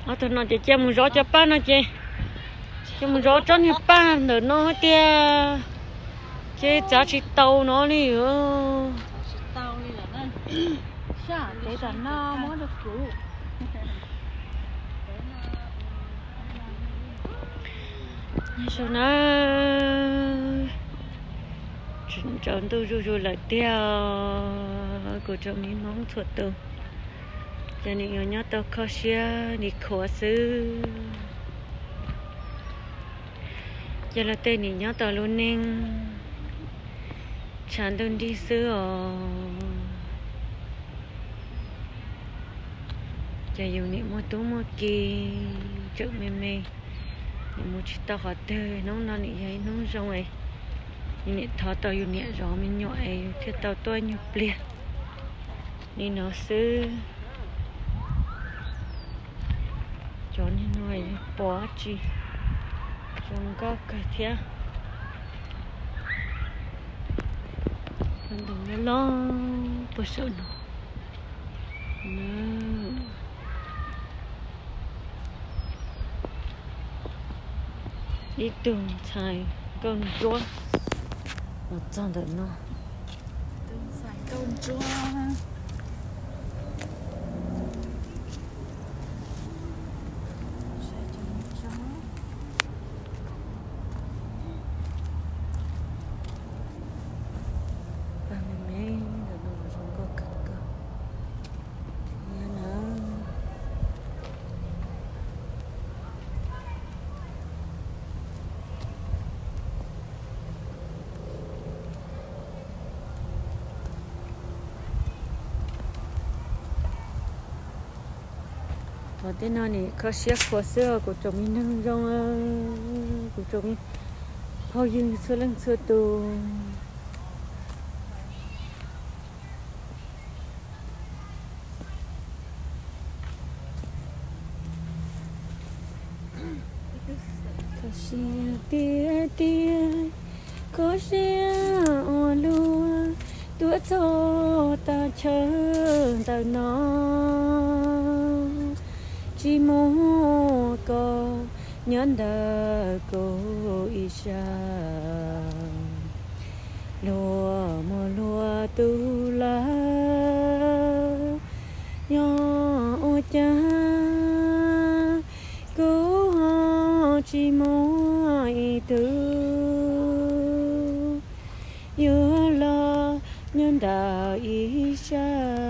Ob tug no ces cia mus zov cov paj no ces, cia mus zov tsob niag paj ntawm no tiag, ces txav tsis tau no li. Nyob zoo na, tsaus ntuj zuj zus lawm tiag, kuv tsoom me Hmoob txhua tus, ces nim yuav nyob tau kho siab nim khuav xwb. Ces luag tej nim nyob tau lub neej tshav ntuj nrig xwb os. Ces yus nim muaj tub muaj ki, tseem me me, nim mus tsis tau qhov twg. Hnub no nim yog ib hnub zoo es yus nim thov tau yus niam zov me nyuam es yus thiaj tau tuaj nyuag pliag li no xwb. Cov niag no yog pom tsis zoo nkauj kawg thiab. Cov ntoo loj loj puag saum no. Ib tug ntxhais nkauj ntsuab los txog ntawm no. Paj me me ntawm no zoo nkauj kawg nkaus thiab na. Qhov tej no nim kho siab khuav xwb os kuv tsoom me neeg zoo, kuv tsoom me phooj ywg txhua leej txhua tus. Kho siab tiag tiag, kho siab ua luaj, tuaj txog tag chaw ntawm no, tsis muaj koj nyob ntawm kuv ib sab. Luag muaj luag tus lawm, yog ua cas kuv ho tsis muaj ib tug yuav los nyob ntawm ib sab.